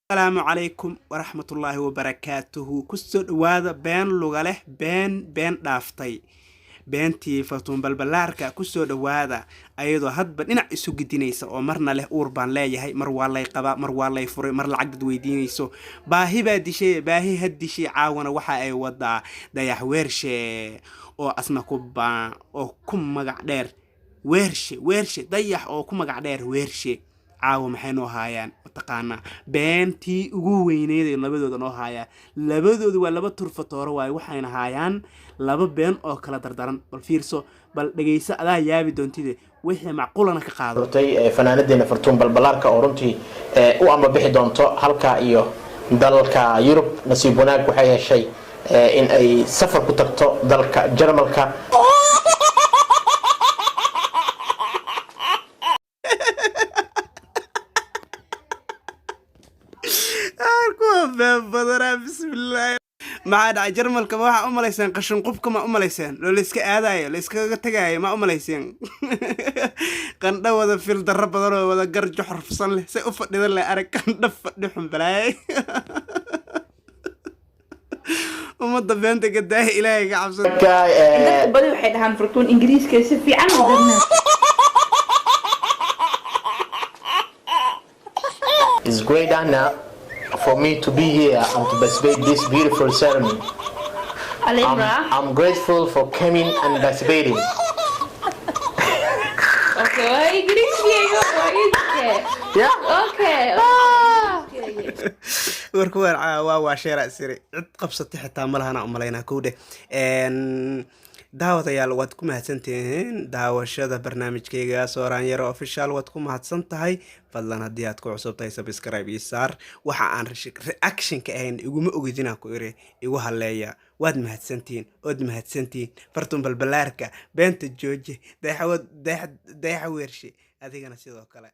Asalaamu calaykum waraxmatullaahi wabarakaatuhu. Kusoo dhawaada been luga leh, been been dhaaftay, beentii Fartuun Balbalaarka. Kusoo dhawaada ayadoo hadba dhinac isu gidinaysa oo marna leh uur baan leeyahay, mar waa lay qabaa, mar waa lay furay, mar lacag dad weydiinayso. Baahi baa dishay, baahi ha dishay. Caawana waxa ay wadaa Dayax Weershe oo asna ku baa oo ku magac dheer Weershe, Weershe Dayax oo ku magac dheer Weershe. Caawa maxay noo haayaan mataqaanaa? Beentii ugu weyneyd labadooda noo haayaa. Labadooda waa laba turfatooro waaye. Waxayna haayaan laba been oo kala dardaran. Bal fiirso, bal dhegeyso, adaa yaabi doontide. Wixii macquulana ka qaado. Rutay fanaanadeena Fartuun Balbalaarka oo runtii u ambabixi doonto halka iyo dalalka Yurub. Nasiib wanaag waxay heshay in ay safar ku tagto dalka Jarmalka. Kuwa been badanaa, bismillaahi. Maxaa dhacay? Jarmalka ma waxaa u malayseen qashin qubka? Ma u malayseen loo layska aadaayo, layskaga tagaayo? Ma u malayseen qandho wada fil darro badan oo wada garjo xorfsan leh say u fadhidan leh? Arag qandho fadhi xun balaayay. Ummadda beenta gadaaya, Ilaahay ka cabsada. Dadka badi waxay dhahaan Fartuun Ingiriiska si fiican u garanaa. It's great honor for me to be here and to participate this beautiful ceremony. Alibra. I'm grateful for coming and participating. Okay, waa Ingiriiskayga, waa Ingiriiska. Yeah. Okay. Warku waa sheera isiri cid qabsatay xitaa ma lahana umalaynaa. Kow dheh, daawadayaal, waad ku mahadsantihiin daawashada barnaamijkayga Sooraan Yaro Official. Waad ku mahadsan tahay. Fadlan haddii aad ku cusub tahay, subscribe ii saar. Waxa aan reaction-ka ahayn iguma ogidinaan ku iri igu haleeya. Waad mahadsantihiin, ood mahadsantihiin. Fartun Balbalaarka, beenta jooje. Dayaxa Weershe, adigana sidoo kale.